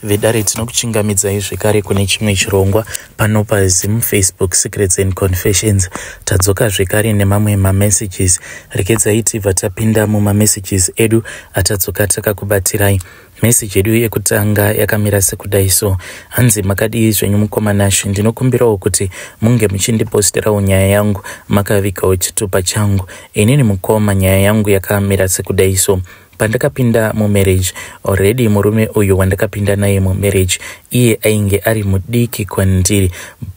Vedare, tinokuchingamidzai zvekare kune chimwe chirongwa pano paZim Facebook Secrets and Confessions. Tadzoka zvekare nemamwe mamessages. Regedzai tibva tapinda mumamessages edu atadzoka takakubatirai. Message yedu yekutanga yakamira sekudai so. Hanzi, "Makadii zvenyu mukoma Nashe? Ndinokumbirawo kuti munge muchindiposterawo nyaya yangu makavigawo chitupa changu. Inini mukoma, nyaya yangu yakamira sekudai so. Pandakapinda mumarriage, already murume uyu wandakapinda naye mumarriage, iye ainge ari mudiki kwandiri,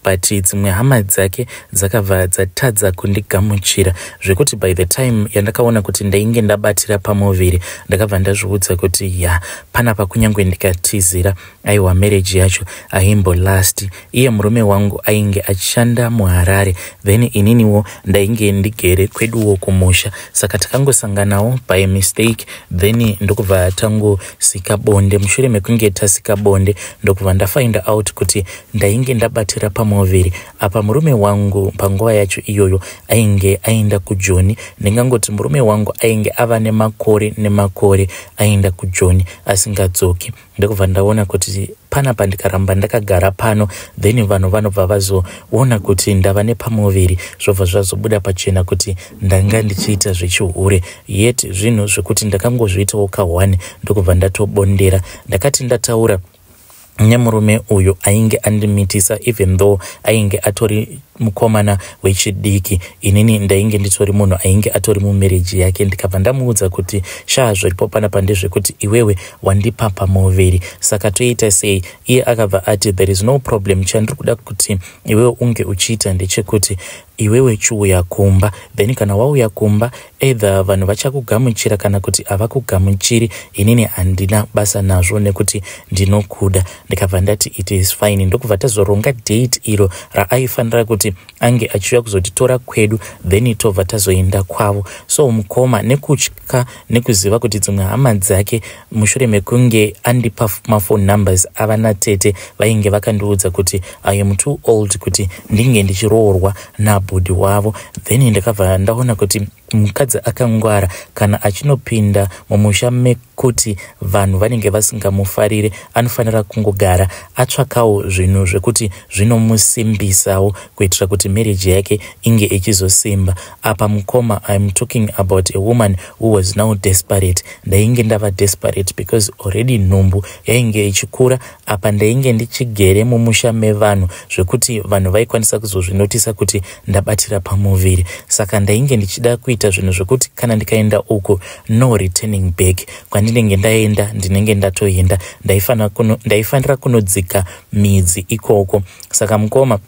but dzimwe hama dzake dzakabva dzatadza kundigamuchira, zvekuti by the time yandakaona kuti ndainge ndabatira pamuviri, ndakabva ndazviudza kuti ya, panapa kunyange ndikatizira, aiwa, marriage yacho haimbolasti. Iye murume wangu ainge achishanda muHarare, then ininiwo ndainge ndigere kweduwo kumusha. Saka takangosanganawo by mistake, then ndokubva tangosika bonde. Mushure mekunge tasika bonde, ndokubva ndafind out kuti ndainge ndabatira pamuviri. Apa murume wangu panguva yacho iyoyo ainge aenda kuJoni. Ndingangoti murume wangu ainge ava nemakore nemakore aenda kuJoni asingadzoki. Ndokubva ndaona kuti panapa ndikaramba ndakagara pano, then vanhu vanobva vazoona kuti ndava nepamuviri, zvobva zvazobuda pachena kuti ndanga ndichiita zvechihure, yet zvinhu zvekuti ndakangozviitawo ka1, ndokubva ndatobondera. Ndakati ndataura nemurume uyu ainge andimitisa, even though ainge atori mukomana wechidiki, inini ndainge nditori munhu ainge atori mumarriage yake, ndikabva ndamuudza kuti, 'Shaa, zviripo panapa ndezvekuti iwewe wandipa pamuviri, saka toita sei?' Iye akabva ati, 'There is no problem. Chandiri kuda kuti iwewe unge uchiita ndechekuti iwewe chiuya kumba. Then kana wauya kumba, either vanhu vachakugamuchira kana kuti havakugamuchiri, inini handina basa nazvo nekuti ndinokuda.' Ndikabva ndati, 'It is fine.' Ndokubva tazoronga date iro raaifanira kuti ange achiuya kuzotitora kwedu, then tobva tazoenda kwavo. So mukoma, nekutya nekuziva kuti dzimwe hama dzake, mushure mekunge andipa maphone numbers ava natete, vainge vakandiudza kuti I am too old kuti ndinge ndichiroorwa nabhudhi wavo, then ndakabva ndaona kuti mukadzi akangwara kana achinopinda mumusha mekuti vanhu vanenge vasingamufarire, anofanira kungogara atsvakawo zvinhu zvekuti zvinomusimbisawo kuitira kuti marriage yake inge ichizosimba. Apa mukoma, I am talking about a woman who was now desperate. Ndainge ndava desperate because already nhumbu yainge ichikura. Apa ndainge ndichigere mumusha mevanhu zvekuti vanhu vaikwanisa kuzozvinotisa kuti ndabatira pamuviri. Saka ndainge ndichida kuita zvinhu zvekuti kana ndikaenda uko, no returning back. Kwandinenge ndaenda, ndinenge ndatoenda. Ndaifanira kunodzika midzi ikoko. Saka mukoma,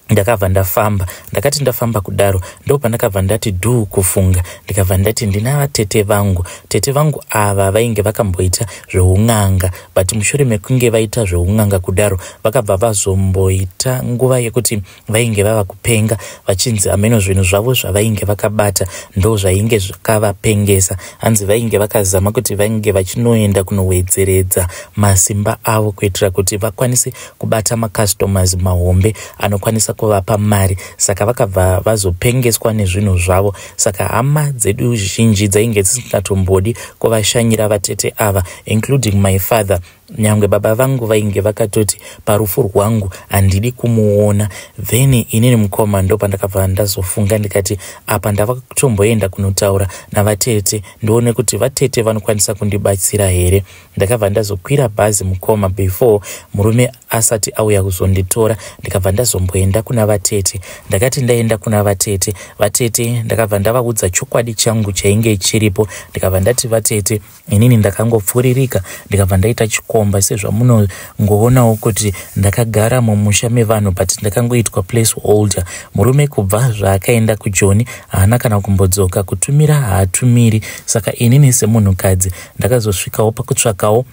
ndakabva ndafamba. Ndakati ndafamba kudaro, ndo pandakabva ndati dhuu kufunga. Ndikabva ndati ndina vatete vangu. Tete vangu ava vainge vakamboita zveun'anga, but mushure mekunge vaita zveun'anga kudaro, vakabva vazomboita nguva yekuti vainge vava kupenga, vachinzi hameno zvinhu zvavo zvavainge vakabata ndo zvainge zvakavapengesa. Hanzi vainge vakazama kuti vainge vachinoenda kunowedzeredza masimba avo kuitira kuti vakwanise kubata macustomers mahombe anokwanisa kuvapa mari. Saka vakabva vazopengeswa nezvinhu zvavo. Saka hama dzedu zhinji dzainge dzisingatombodi kuvashanyira vatete ava, including my father. Nyangwe baba vangu vainge vakatoti parufu rwangu handidi kumuona. Then inini mukoma, ndo pandakabva ndazofunga ndikati apa ndava kutomboenda kunotaura navatete, ndione kuti vatete vanokwanisa kundibatsira here. Ndakabva ndazokwira bhazi mukoma, before murume asati auya kuzonditora. Ndikabva ndazomboenda kuna vatete. Ndakati ndaenda kuna vatete, vatete ndakabva ndavaudza chokwadi changu chainge chiripo. Ndikabva ndati, 'Vatete, inini ndakangopfuririka, ndikabva ndaita chikomba, sezvamunongoonawo kuti ndakagara mumusha mevanhu, but ndakangoitwa place holder. Murume kubva zvaakaenda kuJoni haana kana kumbodzoka, kutumira haatumiri. Saka inini semunhukadzi ndakazosvikawo pakutsvakawo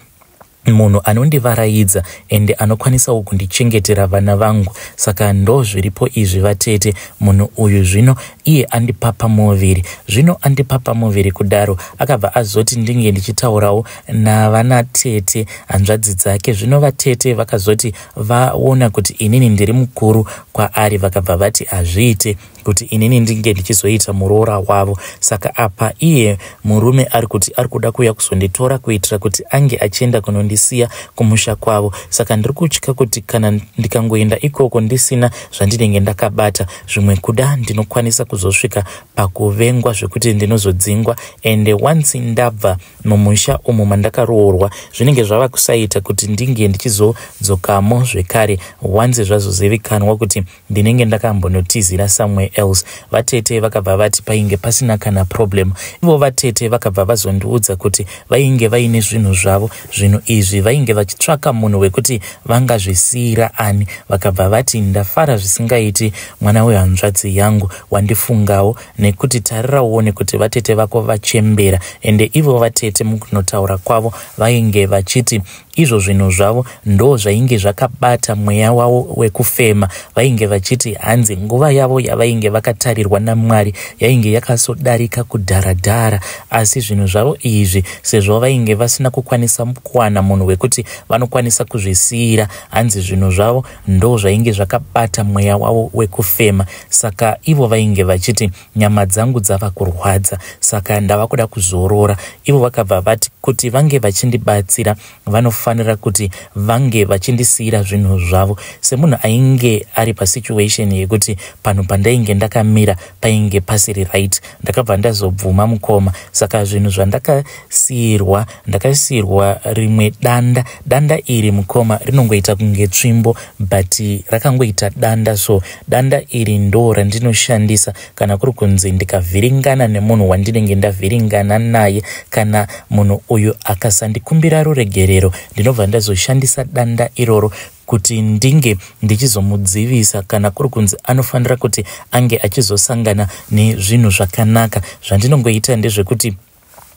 munhu anondivaraidza ende anokwanisawo kundichengetera vana vangu. Saka ndo zviripo izvi vatete. Munhu uyu zvino iye andipa pamuviri. Zvino andipa pamuviri kudaro, akabva azoti ndinge ndichitaurawo navanatete, hanzvadzi dzake. Zvino vatete vakazoti vaona kuti inini ndiri mukuru kwaari, vakabva vati hazviite kuti inini ndinge ndichizoita muroora wavo. Saka apa iye murume ari kuti ari kuda kuuya kuzonditora kuitira kuti ange achienda kunondichengetera. vakandisiya kumusha kwavo. Saka ndiri kutya kuti kana ndikangoenda ikoko ndisina zvandinenge ndakabata, zvimwe kuda ndinokwanisa kuzosvika pakuvengwa zvekuti ndinozodzingwa. Ende once ndabva mumusha umu mandakaroorwa, zvinenge zvava kusaita kuti ndinge ndichizodzokamo zvekare once zvazozivikanwa kuti ndinenge ndakambonotizira somewhere else. Vatete vakabva vati painge pasina kana problem. Ivo vatete vakabva vazondiudza kuti vainge vaine zvinhu zvavo. Zvinhu izvi vainge vachitsvaka munhu wekuti vangazvisiyira ani. Vakabva vati, "Ndafara zvisingaiti, mwana wehanzvadzi yangu, wandifungawo, nekuti tarira uone kuti vatete vako vachembera." Ende ivo vatete mukunotaura kwavo vainge vachiti izvo zvinhu zvavo ndo zvainge zvakabata mweya wavo wekufema. Vainge vachiti hanzi nguva yavo yavainge vakatarirwa naMwari yainge yakasodarika kudharadhara, asi zvinhu zvavo izvi, sezvo vainge vasina kukwanisa kuwana munhu wekuti vanokwanisa kuzvisiyira, hanzi zvinhu zvavo ndo zvainge zvakabata mweya wavo wekufema. Saka ivo vainge vachiti, "Nyama dzangu dzava kurwadza, saka ndava kuda kuzorora." Ivo vakabva vati kuti vange vachindibatsira, vanofanira kuti vange vachindisiyira zvinhu zvavo. Semunhu ainge ari pasituation yekuti panhu pandainge ndakamira painge pasiri right, ndakabva ndazobvuma, mukoma. Saka zvinhu zvandakasiyirwa, ndakasiyirwa rimwe danda. Danda iri, mukoma, rinongoita kunge tsvimbo, but rakangoita danda. So danda iri ndo randinoshandisa kana kuri kunzi ndikavhiringana nemunhu wandinenge ndavhiringana naye. Kana munhu uyu akasandikumbira ruregerero, ndinobva ndazoshandisa danda iroro kuti ndinge ndichizomudzivisa kana kuri kunzi anofanira kuti ange achizosangana nezvinhu zvakanaka. Zvandinongoita ndezvekuti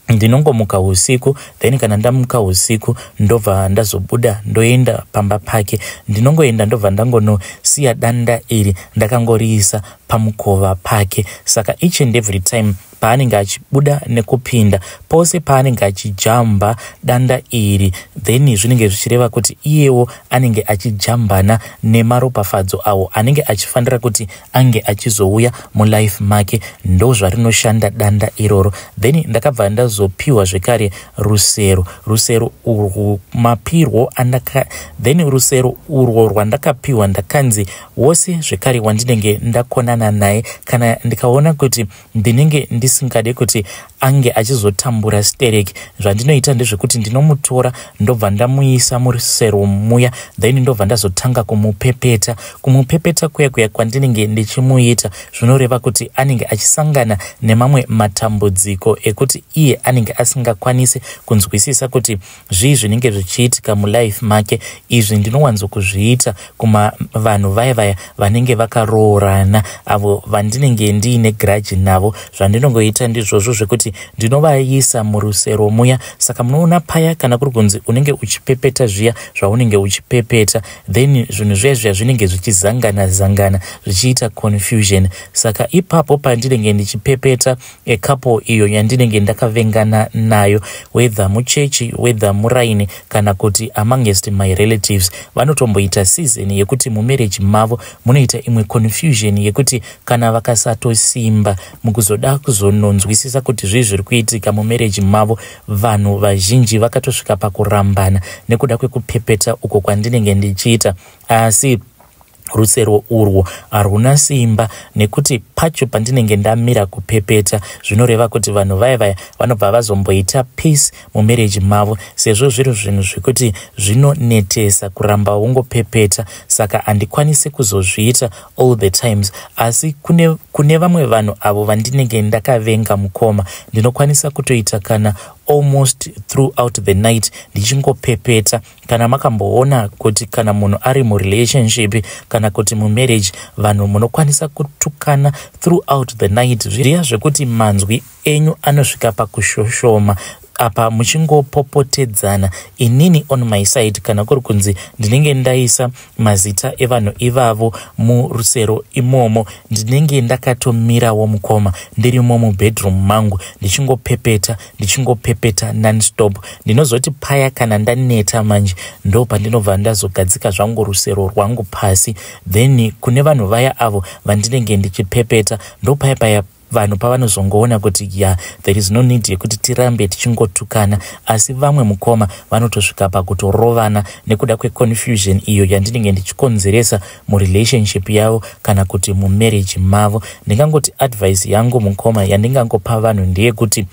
ndinongomuka usiku, then kana ndamuka usiku, ndobva ndazobuda ndoenda pamba pake. Ndinongoenda, ndobva ndangonosiya danda iri ndakangoriisa pamukova pake. Saka each and every time paanenge achibuda nekupinda, pose paanenge achijamba danda iri, then zvinenge zvichireva kuti iyewo anenge achijambana nemaropafadzo awo anenge achifanira kuti ange achizouya mulife make. Ndo zvarinoshanda danda iroro. Then ndakabva ndazopiwa zvekare rusero. Rusero urwu mapirwo andaka, then rusero urwo rwandakapiwa, ndakanzi wose zvekare wandinenge ndakonana naye, kana ndikaona kuti ndinenge ndisingade kuti ange achizotambura stereki, zvandinoita ndezvekuti ndinomutora, ndobva ndamuisa murusero muya, then ndobva ndazotanga kumupepeta. Kumupepeta kuya kuya kwandinenge ndichimuita, zvinoreva kuti anenge achisangana nemamwe matambudziko ekuti iye anenge asingakwanisi kunzwisisa kuti zvii zvinenge zvichiitika mulife make. Izvi ndinowanzokuzviita kumavanhu vaya vaya vanenge vakaroorana, avo vandinenge ndiine grudge navo. Zvandinongoita ndizvozvo zvekuti ndinovaisa murusero muya. Saka munoona paya kana kuri kunzi unenge uchipepeta zviya zvaunenge uchipepeta, then zvinhu zviya zviya zvinenge zvichizangana zangana, zvichiita confusion. Saka ipapo pandinenge ndichipepeta ecouple iyo yandinenge ndakavengana nayo, whether muchechi, whether muraini, kana kuti amongst my relatives, vanotomboita season yekuti mumarriage mavo munoita imwe confusion yekuti kana vakasatosimba mukuzoda kuzononzwisisa kuti zvii zviri kuitika mumarriage mavo, vanhu vazhinji vakatosvika pakurambana nekuda kwekupepeta uko kwandinenge ndichiita. Asi rusero urwo haruna simba, nekuti pacho pandinenge ndamira kupepeta, zvinoreva kuti vanhu vaya vaya vanobva vazomboita peace mumarriage mavo, sezvo zviri zvinhu zvekuti zvinonetesa kuramba ungopepeta. Saka handikwanisi kuzozviita all the times. Asi kune vamwe vanhu avo vandinenge ndakavenga, mukoma, ndinokwanisa kutoita kana almost throughout the night ndichingopepeta. Kana makamboona kuti kana munhu ari murelationship kana kuti mumarriage, vanhu munokwanisa kutukana throughout the night, zviya zvekuti manzwi enyu anosvika pakushoshoma apa muchingopopotedzana. Inini on my side, kana kuri kunzi ndinenge ndaisa mazita evanhu ivavo murusero imomo, ndinenge ndakatomirawo, mukoma, ndirimo mubedroom mangu, ndichingopepeta, ndichingopepeta nonstop. Ndinozoti paya kana ndaneta manje, ndo pandinobva ndazogadzika zvangu rusero rwangu pasi. Then kune vanhu vaya avo vandinenge ndichipepeta, ndo paya paya Vanhu pavanozongoona kuti ya, there is no need yekuti tirambe tichingotukana. Asi vamwe, mukoma, vanotosvika pakutorovana nekuda kweconfusion iyo yandinenge ndichikonzeresa murelationship yavo kana kuti mumarriage mavo. Ndingangoti advice yangu, mukoma, yandingangopa vanhu ndeyekuti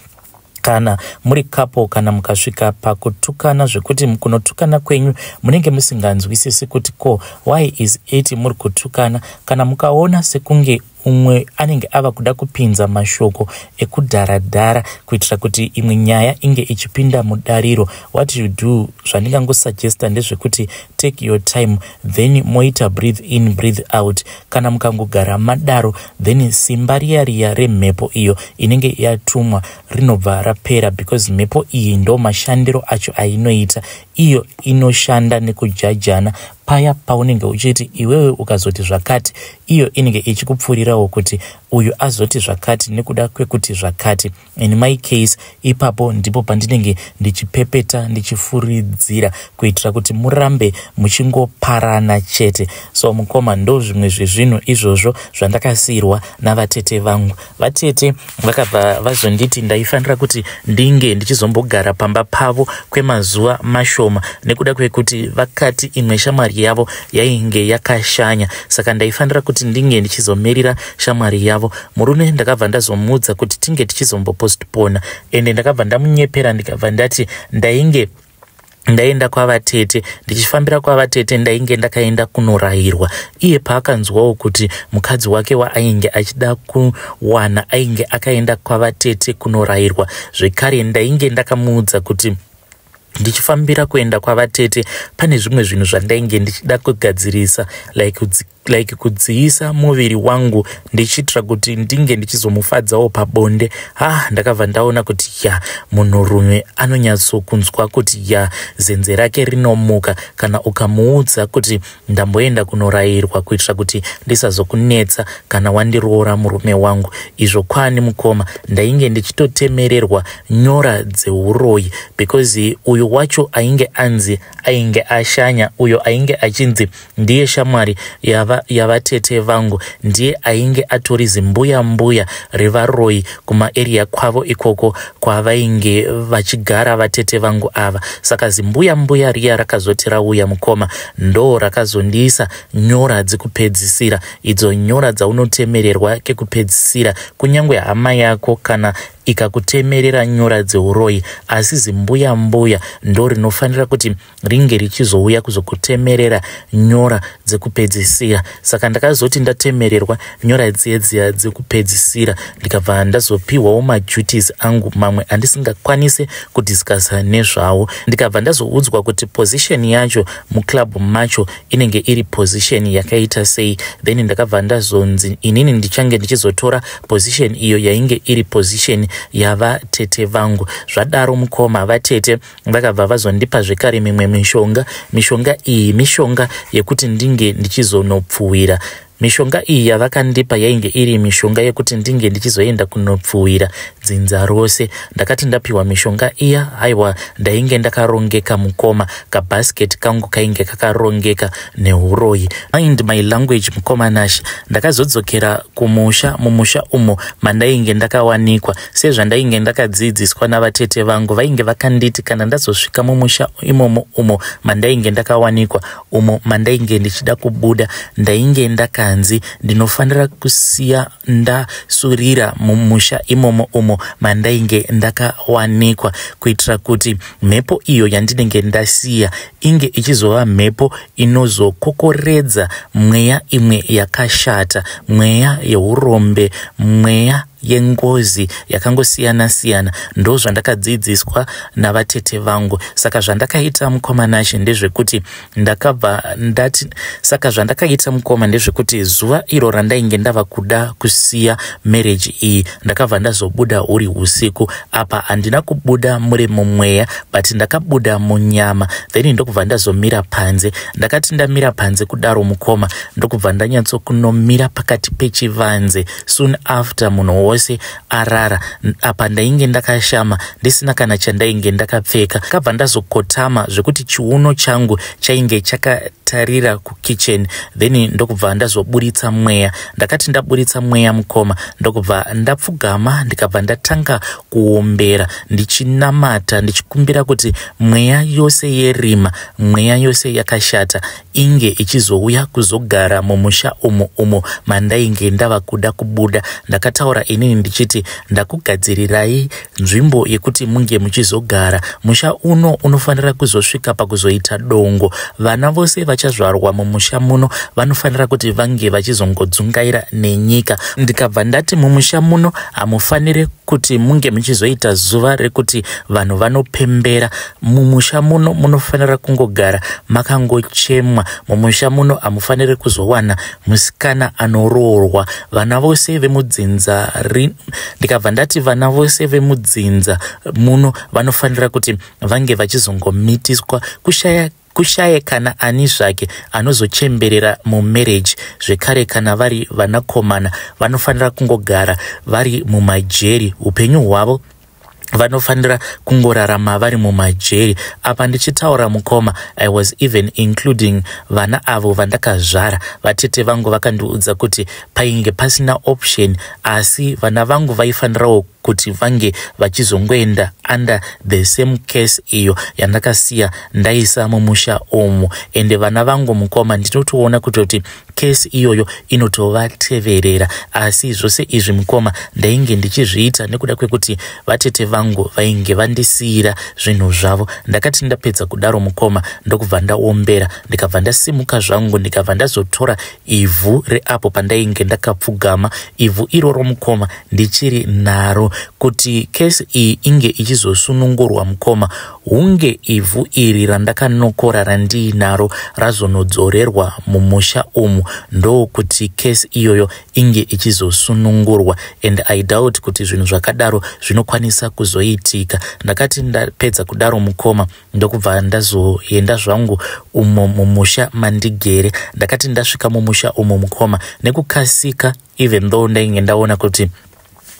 kana muri couple, kana mukasvika pakutukana zvekuti kunotukana kwenyu munenge musinganzwisisi kuti ko why is it muri kutukana, kana mukaona sekunge umwe anenge ava kuda kupinza mashoko ekudharadhara kuitira kuti imwe nyaya inge ichipinda mudariro, what you do, zvandingangosuggesta ndezvekuti take your time, then moita breathe in, breathe out. Kana mukangogara madaro, then simba riya riya remhepo iyo inenge yatumwa rinobva rapera, because mhepo iyi ndo mashandiro acho ainoita. Iyo inoshanda nekujajana. Paya paunenge uchiti iwewe ukazoti zvakati, iyo inenge ichikupfuurirawo kuti uyu azoti zvakati nekuda kwekuti zvakati. In my case, ipapo ndipo pandinenge ndichipepeta, ndichifuridzira kuitira kuti murambe muchingoparana chete. So mukoma, ndo zvimwe zvezvinhu izvozvo zvandakasiyirwa navatete vangu. Vatete vakabva vazonditi ndaifanira kuti ndinge ndichizombogara pamba pavo kwemazuva mashoma, nekuda kwekuti vakati imwe shamwari yavo yainge yakashanya, saka ndaifanira kuti ndinge ndichizomirira shamwari yavo. Murume ndakabva ndazomuudza kuti tinge tichizombopostpona, ende ndakabva ndamunyepera, ndikabva ndati ndainge ndaenda kwavatete. Ndichifambira kwavatete, ndainge ndakaenda kunorayirwa. Iye paakanzwawo kuti mukadzi wake waainge achida kuwana ainge akaenda kwavatete kunorayirwa zvekare, ndainge ndakamuudza kuti ndichifambira kuenda kwavatete pane zvimwe zvinhu zvandainge ndichida kugadzirisa, like kudziisa muviri wangu, ndichiitira kuti ndinge ndichizomufadzawo pabonde. Ha, ndakabva ndaona kuti ya, munhurume anonyatsokunzwa kuti ya, zenze rake rinomuka kana ukamuudza kuti ndamboenda kunorayirwa kuitira kuti ndisazokunetsa kana wandiroora, murume wangu. Izvo kwani, mukoma, ndainge ndichitotemererwa nyora dzeuroyi, because uyu wacho ainge anzi ainge ashanya, uyo ainge achinzi ndiye shamwari yavatete vangu, ndiye ainge atori zimbuya mbuya revaroyi kumaarea kwavo ikoko kwavainge vachigara vatete vangu ava. Saka zimbuya mbuya riya rakazoti rauya, mukoma, ndo rakazondiisa nyora dzekupedzisira, idzo nyora dzaunotemererwa kekupedzisira. Kunyange hama yako kana ikakutemerera nyora dzeuroyi, asi zimbuya mbuya ndo rinofanira kuti ringe richizouya kuzokutemerera nyora dzekupedzisira. Saka ndakazoti ndatemererwa nyora dziye dziya dzekupedzisira, ndikabva ndazopiwawo maduties angu mamwe andisingakwanisi kudiscussa nezvawo. Ndikabva ndazoudzwa kuti position yacho muclub macho inenge iri position yakaita sei. Then ndakabva ndazonzi inini ndichange ndichizotora position iyo yainge iri position yavatete vangu. Zvadaro, mukoma, vatete vakabva vazondipa zvekare mimwe mishonga. Mishonga iyi mishonga yekuti ndinge ndichizonopfuwira. Mishonga iyi yavakandipa yainge iri mishonga yekuti ndinge ndichizoenda kunopfuwira dzinza rose. Ndakati ndapiwa mishonga iya, haiwa, ndainge ndakarongeka, mukoma. Kabhasiketi kangu kainge kakarongeka neuroyi. Mind my language, mukoma Nashi. Ndakazodzokera kumusha, mumusha umo mandainge ndakawanikwa, sezvandainge ndakadzidziswa navatete vangu. Vainge vakanditi kana ndazosvika mumusha imomo umo mandainge ndakawanikwa, umo mandainge ndichida kubuda, ndainge ndakanzi ndinofanira kusiya ndasurira mumusha imomo umo mandainge ndakawanikwa, kuitira kuti mhepo iyo yandinenge ndasiya inge ichizova mhepo inozokokoredza mweya imwe yakashata, mweya yeurombe, mweya yengozi yakangosiyana-siyana. Ndo zvandakadzidziswa navatete vangu. Saka zvandakaita, mukoma Nashe, ndezvekuti ndakabva ndati, saka zvandakaita, mukoma, ndezvekuti zuva iro randainge ndava kuda kusiya marriage iyi, ndakabva ndazobuda huri usiku. Apa handina kubuda muri mumweya, but ndakabuda munyama. Then ndokubva ndazomira panze. Ndakati ndamira panze kudaro, mukoma, ndokubva ndanyatsokunomira pakati pechivanze. Soon after, munhu wose arara. Apa ndainge ndakashama ndisina kana chandainge ndakapfeka. Ndakabva ndazokotama zvekuti chiuno changu chainge chakatarira kukitchen, then ndokubva ndazoburitsa mweya. Ndakati ndaburitsa mweya mukoma, ndokubva ndapfugama, ndikabva ndatanga kuombera ndichinamata, ndichikumbira kuti mweya yose yerima, mweya yose yakashata inge ichizouya kuzogara mumusha umu, umo mandainge ndava kuda kubuda. Ndakataura inini ndichiti, ndakugadzirirai nzvimbo yekuti munge muchizogara. Musha uno unofanira kuzosvika pakuzoita dongo. Vana vose vachazvarwa mumusha muno vanofanira kuti vange vachizongodzungaira nenyika. Ndikabva ndati mumusha muno hamufaniri kuti munge muchizoita zuva rekuti vanhu vanopembera. Mumusha muno munofanira kungogara makangochemwa. Mumusha muno hamufaniri kuzowana musikana anoroorwa. Vana vose vemudzinza, ndikabva ndati vana vose vemudzinza muno vanofanira kuti vange vachizongomitiswa, kushaya kushaye kana ani zvake anozochemberera mumarriage. Zvekare kana vari vanakomana, vanofanira kungogara vari mumajeri upenyu hwavo, vanofanira kungorarama vari mumajeri. Apa ndichitaura mukoma, I was even including vana avo vandakazvara. Vatete vangu vakandiudza kuti painge pasina option, asi vana vangu vaifanirawo kuti vange vachizongoenda under the same case iyo yandakasiya ndaisa mumusha umu. Ende vana vangu mukoma, ndinotoona kutoti case iyoyo inotovateverera. Asi zvose izvi mukoma, ndainge ndichizviita nekuda kwekuti vatete vangu vainge vandisiyira zvinhu zvavo. Ndakati ndapedza kudaro mukoma, ndokubva ndaombera, ndikabva ndasimuka zvangu, ndikabva ndazotora ivhu reapo pandainge ndakapfugama. Ivhu iroro mukoma, ndichiri naro. Kuti case iyi inge ichizosunungurwa mukoma, hunge ivhu iri randakanokora randiinaro razonodzorerwa mumusha umu, ndokuti case iyoyo inge ichizosunungurwa, and I doubt kuti zvinhu zvakadaro zvinokwanisa kuzoitika. Ndakati ndapedza kudaro mukoma, ndokubva ndazoenda zvangu umo mumusha mandigere. Ndakati ndasvika mumusha umo mukoma, nekukasika, even though ndainge ndaona kuti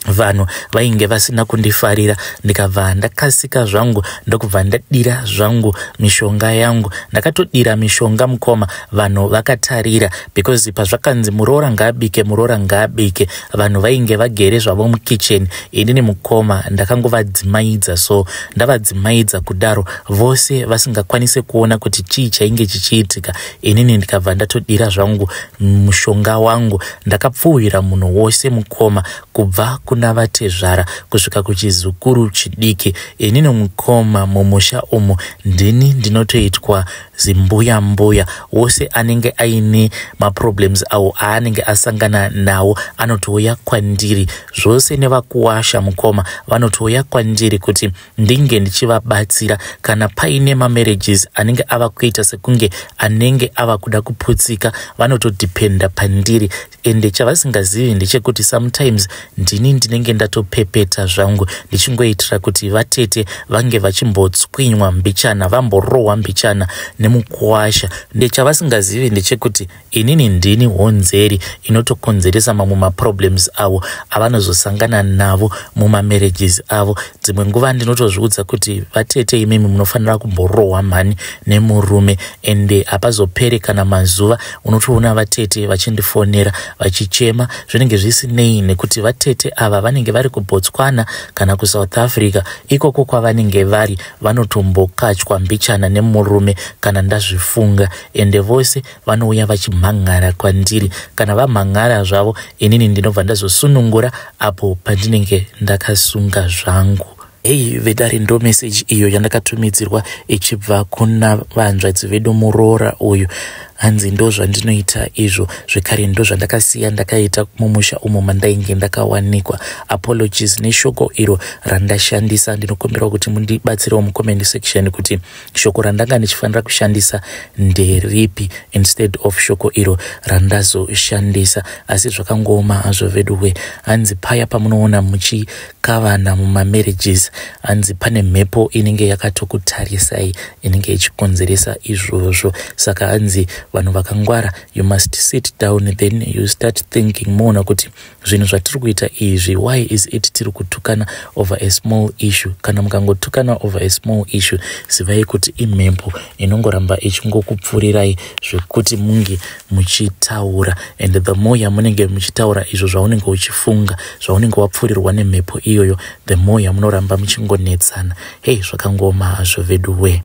vanhu vainge vasina kundifarira, ndikabva ndakasika zvangu, ndokubva ndadira zvangu mishonga yangu. Ndakatodira mishonga mukoma vanhu vakatarira, because pazvakanzi muroora ngaabike, muroora ngaabike, vanhu vainge vagere zvavo mukicheni. Inini mukoma ndakangovadzimaidza. So ndavadzimaidza kudaro, vose vasingakwanisi kuona kuti chii chainge chichiitika, inini ndikabva ndatodira zvangu mushonga wangu. Ndakapfuhwira munhu wose mukoma, kubva kuna vatezvara kusvika kuchizukuru chidiki. Inini mukoma, mumusha umu ndini ndinotoitwa zimbuya mbuya. Wose anenge aine maproblems awo aanenge asangana nawo anotouya kwandiri. Zvose nevakuwasha mukoma, vanotouya kwandiri kuti ndinge ndichivabatsira. Kana paine mamarriages anenge ava kuita sekunge anenge ava kuda kuputsika, vanotodhipenda pandiri. Ende chavasingazivi ndechekuti sometimes ndini ndinenge ndatopepeta zvangu, ndichingoitira kuti vatete vange vachimbotswinywa mbichana, vamborohwa mbichana nemukuwasha. Ndechavasingazivi ndechekuti inini ndini honzeri inotokonzeresa mamwe maproblems avo avanozosangana navo mumamarriages avo. Dzimwe nguva ndinotozviudza kuti vatete, imimi munofanira kumborohwa mhani nemurume. Ende hapazoperi kana mazuva, unotoona vatete vachindifonera vachichema. Zvinenge zvisinei nekuti vatete ava vanenge vari kuBotswana kana kuSouth Africa ikoko kwavanenge vari, vanotombokachwa mbichana nemurume kana ndazvifunga. Ende vose vanouya vachimhan'ara kwandiri. Kana vamhan'ara zvavo, inini ndinobva ndazosunungura apo pandinenge ndakasunga zvangu. Hei vedare, ndo meseji iyo yandakatumidzirwa ichibva kuna vanzvadzi vedu. Muroora uyu hanzi ndo zvandinoita izvo, zvekare ndo zvandakasiya ndakaita mumusha umo mandainge ndakawanikwa. Apologies neshoko iro randashandisa. Ndinokumbirawo kuti mundibatsirewo mucomment section kuti shoko randanga ndichifanira kushandisa nderipi instead of shoko iro randazoshandisa. Asi zvakangooma hazvo veduwe. Hanzi paya pamunoona muchikavana mumamarriages, hanzi pane mhepo inenge yakatokutarisai, inenge ichikonzeresa izvozvo. Saka hanzi Vanhu vakangwara, you must sit down, then you start thinking, moona kuti zvinhu zvatiri kuita izvi, why is it tiri kutukana over a small issue? Kana mukangotukana over a small issue, zivai kuti imhepo inongoramba ichingokupfurirai zvekuti munge muchitaura. And the more yamunenge muchitaura izvo zvaunenge uchifunga, zvaunenge wapfurirwa nemhepo iyoyo, the more yamunoramba muchingonetsana. Hei, zvakangoma hazvo vedu we.